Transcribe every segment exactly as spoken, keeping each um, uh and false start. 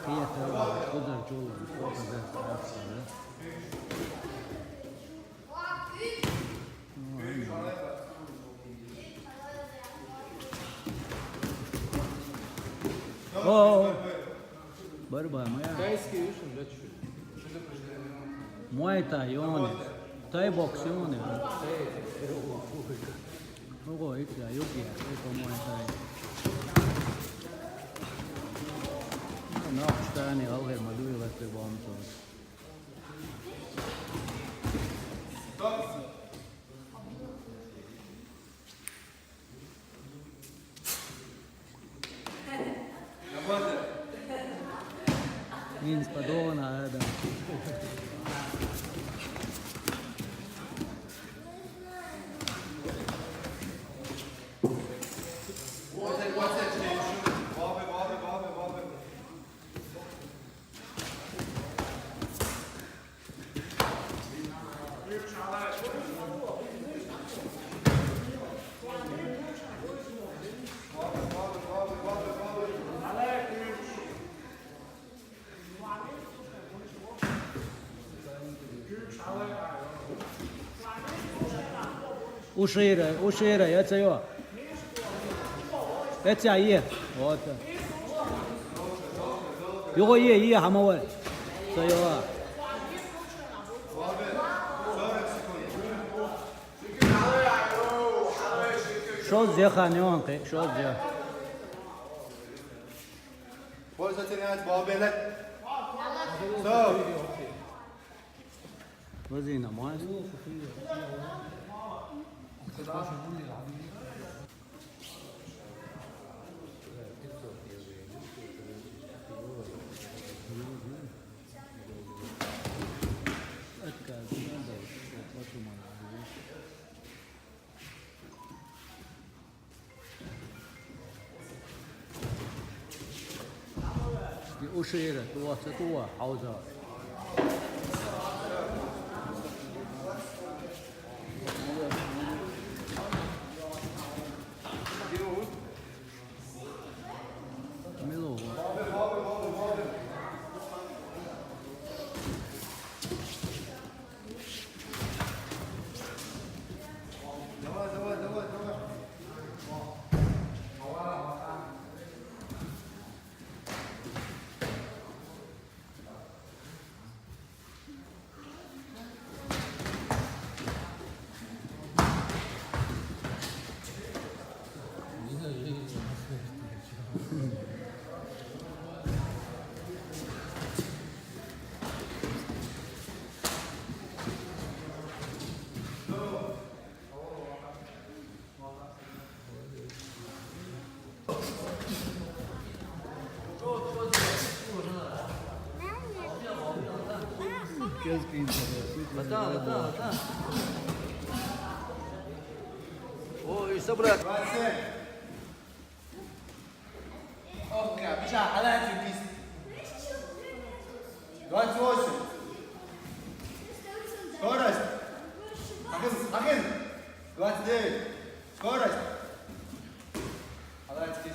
Pietro, uzar čulo, ko pa da, da. O, o. Barba, moja. Tajski, još sam već. Muay Thai, jone. Thai boks, jone. Ogo, ikja, jugija, eko Muay Thai. No, šta ni, Alher, ma duj lete bomčo. Ins pa dona, Adam. Ušire, ušire, ece jo. Ece je. Ota. Jo, je, je, hamo ve. Ece jo. Šos je, ha, ne on, te, šos je. Pojza ti nec, babelet. So. Vozina, moj. Ušire, tuo, se tuo, hauza. Milo. Bata, bata, bata. O, i sabra. Oka, biša, halaci pis. Двадцать восемь. Скорость. Hakin, hakin. Двадцать девять. Скорость. Halaci pis.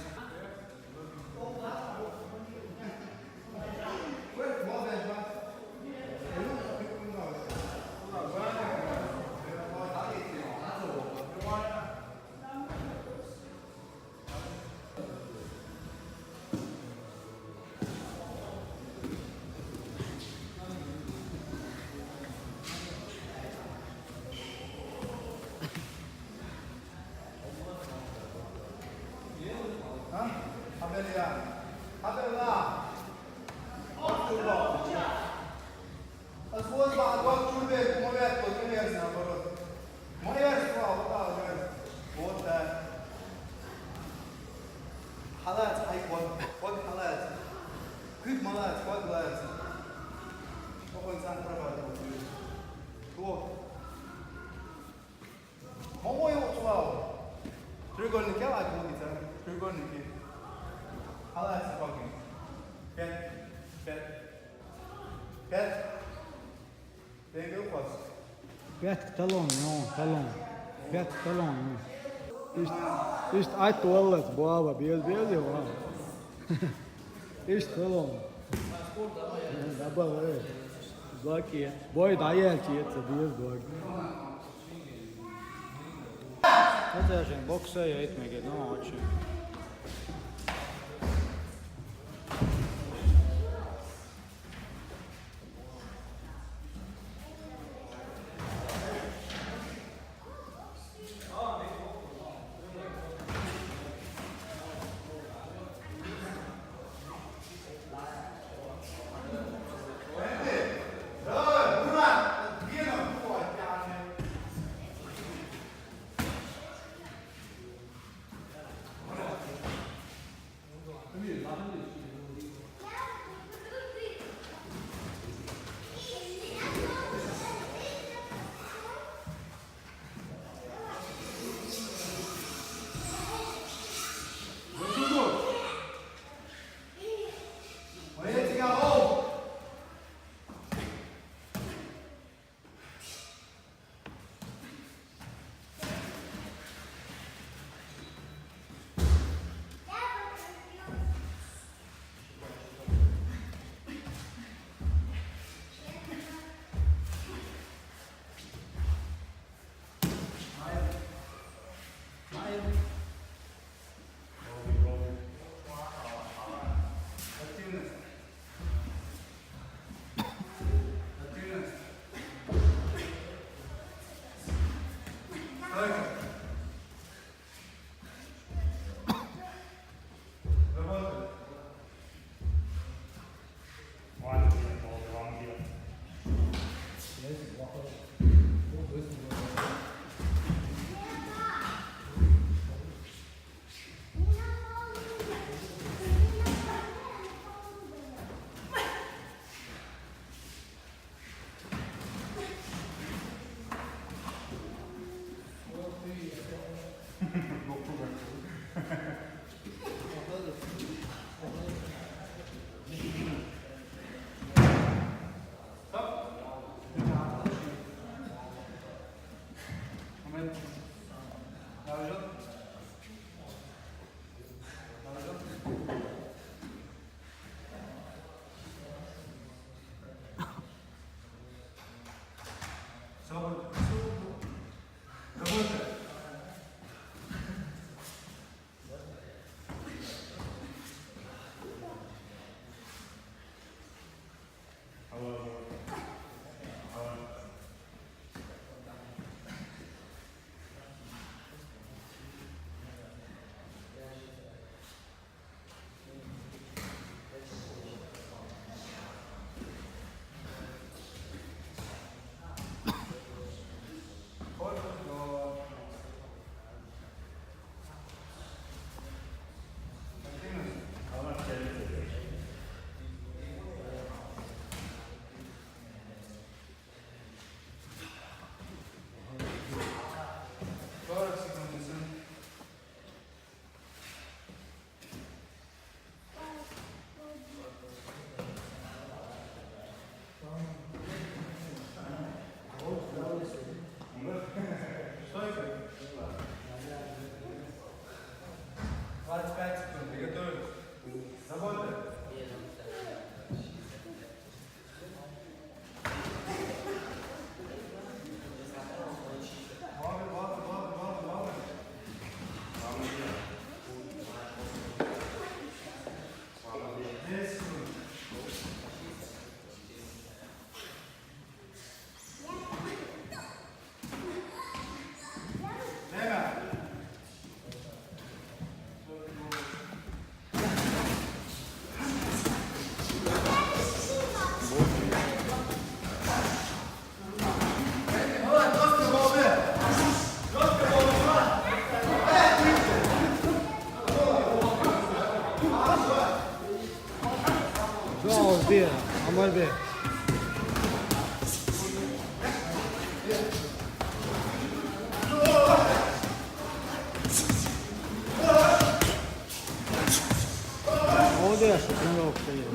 Haber ya. Haber la. As vos ba, vos turbe, movet, movet, movet. Moja stvar, вот так, вот. Вот так. Halaci, aj, вот, вот halaci. Kik malaci, вот halaci. Kako sam treba da. To. Mogu je u glavu. Треугольник, ja, aj, ulica. Треугольник. Halaci, kako. Pet, pet, pet. Pet. Pet talon, jo, talon. Pet talon, jo. Ist, ist ein Toilette, boah, aber wie, wie, wie, wow. Ist talon. Dabba, ē. Zaki. Boy, dāi ēlčie, ē, diezgan. Redzēšana boksē, ja itmīgi, nu, oči. Двадцать пять секунд. Приготовились. Свободно. Bravo, bir. Amar bir. Молодец, тренировка есть.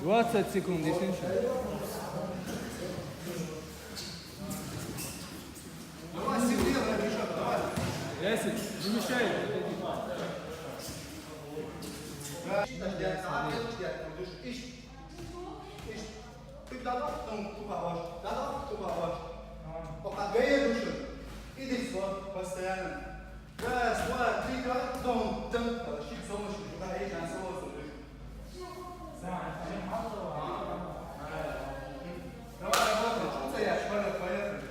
Двадцать секунд, если что. Давай, сильнее, давай, Миша, давай. Десять. Не мешай. Ты дадох, потом тупо ваш. Дадох, тупо ваш. Пока гае души. Иди сюда, постоянно. Раз, два, три, два, потом, там, щит, солнышко, туда, и там, солнышко. Давай, работай, что ты, я, поехали.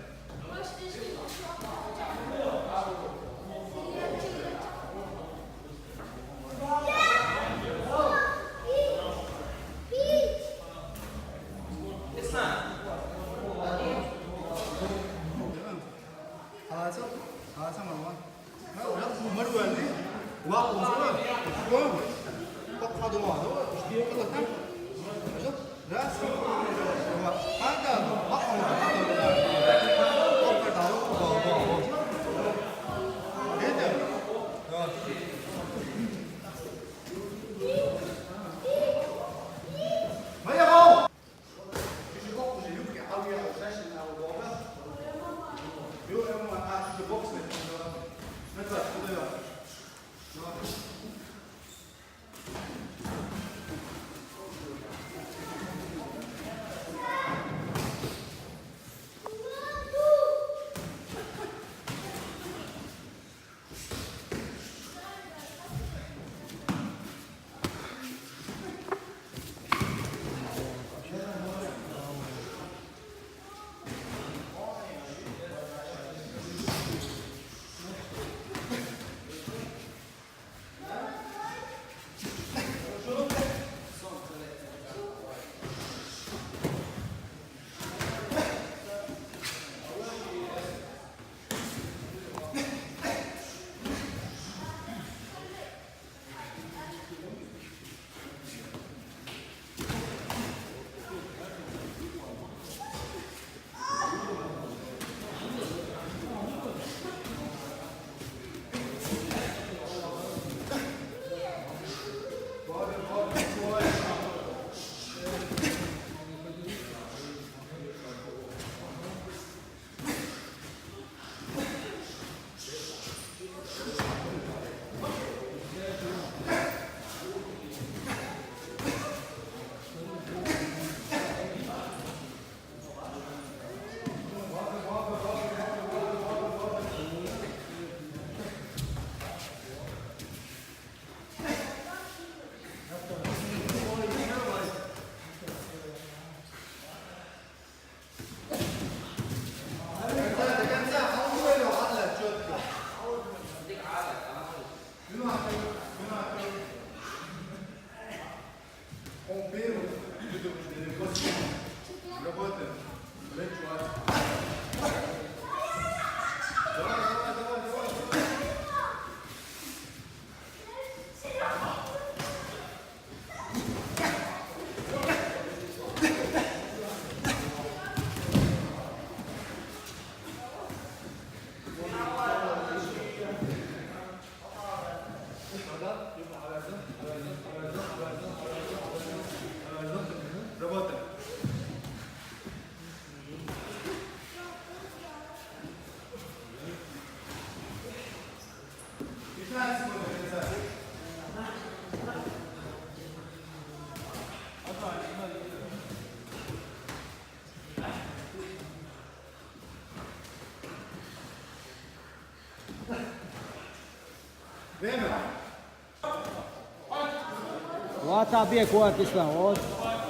Время. Ota, bija ko tas nav.